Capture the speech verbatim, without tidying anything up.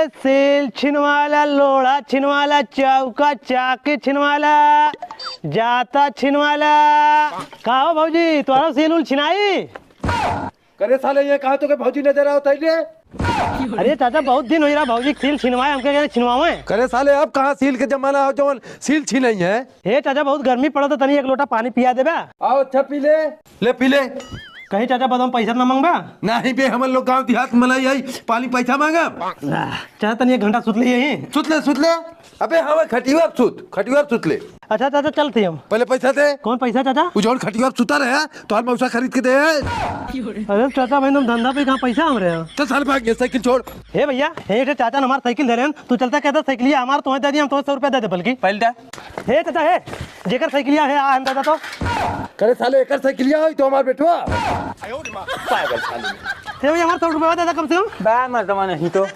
सील छिनवाला, लोढ़ा छिनवाला, चौका चाकी छिनवाला, जाता छिनवाला। का हो भौजी, तोहरा सील उल छिनाई? करे साले, ये कहाँ तो के भौजी नजर आवत है रे? अरे चाचा, बहुत दिन होइ रहा भौजी के सील छिनवाए, हमके कहे छिनवावे। करे साले, अब कहाँ सील के जमाना हो जवन सील छिनाई है? हे चाचा, बहुत गर्मी पड़त है, तनी एक लोटा पानी पिया देबा? आओ, अच्छा पी ले। ले पी ले। कहीं चाचा, बाद में पैसा ना मांगबा? नहीं बे, हमन लोग गांव देहात में नहीं आई, पानी पैसा मांगब? चाचा, तनी एक घंटा सुत ले यहीं। सुत ले, सुत ले। अबे हमें खटिया पे सुत, खटिया पे सुत ले। अच्छा चाचा, चलते हम। पहले पैसा दे। कौन पैसा चाचा? वो जौन खटिया पे सुता रहे, तोहर मौसा खरीद के दे। अरे चाचा, भाई, तुम धंधा पे कहाँ पैसा हमरे यहाँ? चल साले भाग, ये साइकिल छोड़। हे भैया, हे, हे चाचा ने हमार साइकिल धरे हैं, तू चलता कहता साइकिल ये हमार, तुम्हें दे दी, हम तुम्हें सौ रुपया दे दे बल्कि। पहले दे। हे चाचा, हे, जेकर साइकिलिया है, आ, हम दादा तो। करे साले, एकर साइकिलिया है, तो हमार बेटवा। पागल साले। हे भैया, हमार सौ रुपया दे दे कम से कम। बा, मर्दवा नहीं तो।